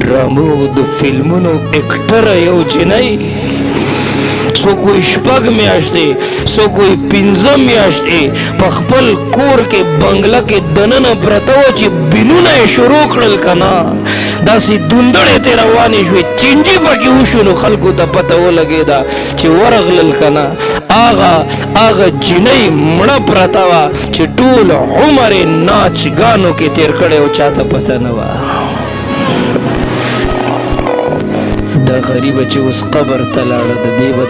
ډرامو د فلمونو اکټره یو جنۍ، څوک وایي شپږ میاشتې، څوک وایي پنځه میاشتې په خپل کور کې بنګله کې دننه پرته وه، چې بینونه یې شروع کړل که نه، داسې دوندړې ترې روانې شوې، چینجي پکې وشو، نو خلکو ته پته ولګېده چې ورغلل که نه، هغه جینۍ مړه پرته وه چې ټول عمر یې ناچ ګانو کې تېر کړی او چاته پته نه وه. دا غریبه چې اوس قبر ته لاړه، د دې به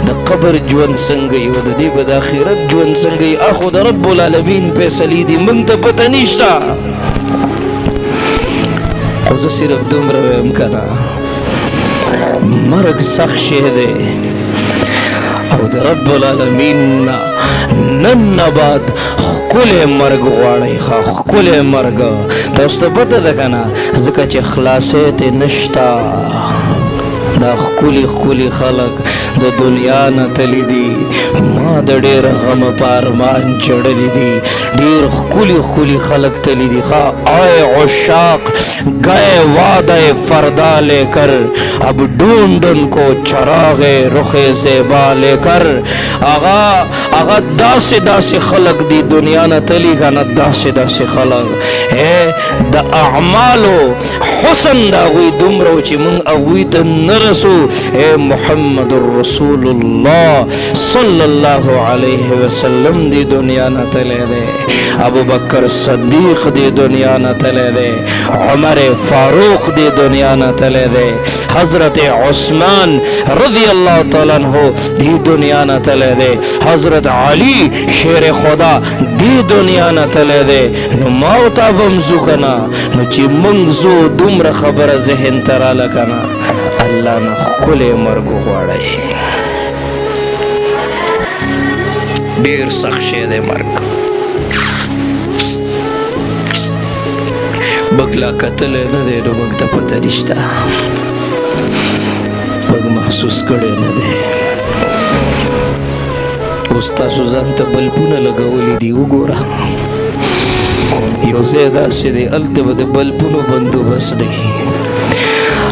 د قبر ژوند څنګه وي او د دې به د آخرت ژوند څنګه وي، اخو د رب العالمین فیصلې دي، موږ ته پته نشته. خو زه صرف دومره وایم که نه، مرګ سخت شی دی او د رب العالمین نه نن نه بعد ښکلی مرګ غواړئ. ښه ښکلی مرګ تاسو ته پته ده که نه، ځکه چې خلاصی ترې نشته. دا ښکلي ښکلي خلک د دنیا نه تللي دي، ما د ډېر غمه په ارمان ژړلي دي. ډېر ښکلي ښکلي خلک تللي دي. ښه آی عشاق گئے وعدہ فردا لے کر، اب ډونډ ان کو چراغ رخ زیبا لے کر. هغه داسې داسې خلک دي دنیا نه تلي که نه، داسې داسې خلک د اعمالو حسن د هغوی دومره و چې موږ هغوی ته نه رسو. اے محمد رسول الله صلی الله علیه وسلم دی دنیا نه تللی دی، ابو بکر صدیق دی دنیا نه تللی دی، عمر فاروق دی دنیا نه تللی دی، حضرت عثمان رضی الله تعالی عنہ دی دنیا نه تللی دی، حضرت علی شیر خدا دی دنیا نه تللی دی. نو ما او تا به هم ځو که نه؟ نو چې موږ ځو، دومره خبره ذهن ته راله که نه، الله نه ښکلی مرګ وغواړئ. ډېر سخت شی دی مرګ. موږ لا کتلی نه دی، نو موږ ته پته نشته، موږ محسوس کړی نه دی. اوس تاسو ځان ته بلبونه لګولي دي، وګوره یو ځای داسې دی، هلته به د بلبونو بندوبست دی،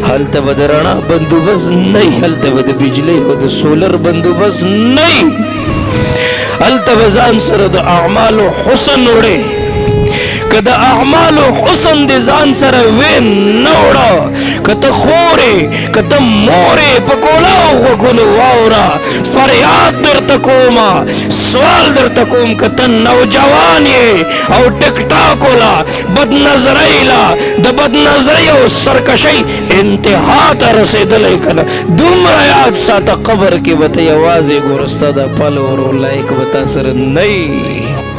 هلته به د رڼا بندوبست نه وي، هلته به د بجلۍ او د سولر بندوبست نه وي، هلته به ځان سره د اعمالو حسن وړې. که د اعمالو حسن دې ځان سره وې نه وړه، که ته خورې که ته مورې، په کولاو غوږونو واوره، فریاد درته کومه، سوال درته کوم، که ته نوجوان یې او ټیک ټاک ولا بدنظرۍ لا د بدنظرۍ او سرکشۍ انتها ته رسېدلی که نه، دومره یاد ساته، قبر کې به ته یوازې ګوره، ستا د فالور او لایک به تا سره نه وي.